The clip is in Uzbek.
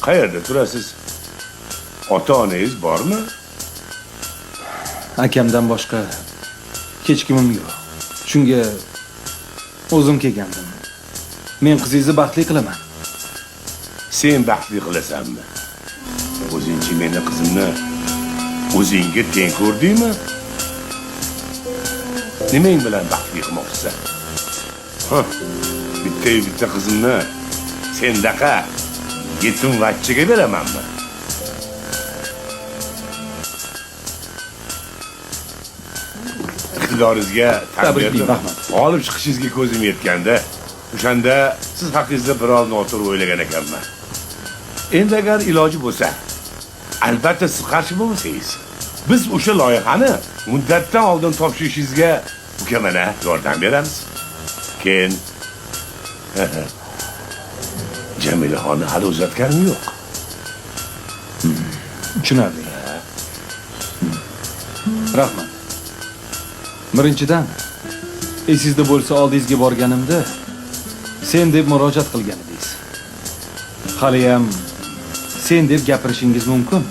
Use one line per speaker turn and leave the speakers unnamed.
Qayerda turasiz? Ota-onangiz bormi?
Akamdan boshqa hech kimim yo'q. Shunga o'zim kelgandim. Men qizingizni baxtli qilaman.
Sen baxtli qilasanmi? O'zingchi meni qizimni o'zingga teng ko'rdingmi? Nimang bilan baxtli qilmoqchisan? Bitta qizimni sendaqa yetim vachchaga beramanmi? Iqtidoringizga tan
Tabriklayman,
berdim.
rahmat.
G'olib chiqishingizga ko'zim yetganda, o'shanda siz haqingizda biror noto'g'ri o'ylagan ekanman. Endi agar iloji bo'lsa, albatta siz qarshi bo'lmasangiz, biz o'sha loyihani muddatdan oldin topshirishingizga uka mana yordam beramiz. Keyin Jamilaxonni hali uzatganim yo'q.
Tushunarli. Rahmat. Birinchidan, esingizda bo'lsa oldingizga borganimda sen deb murojaat qilgan edingiz. Haliyam sen deb gapirishingiz mumkin.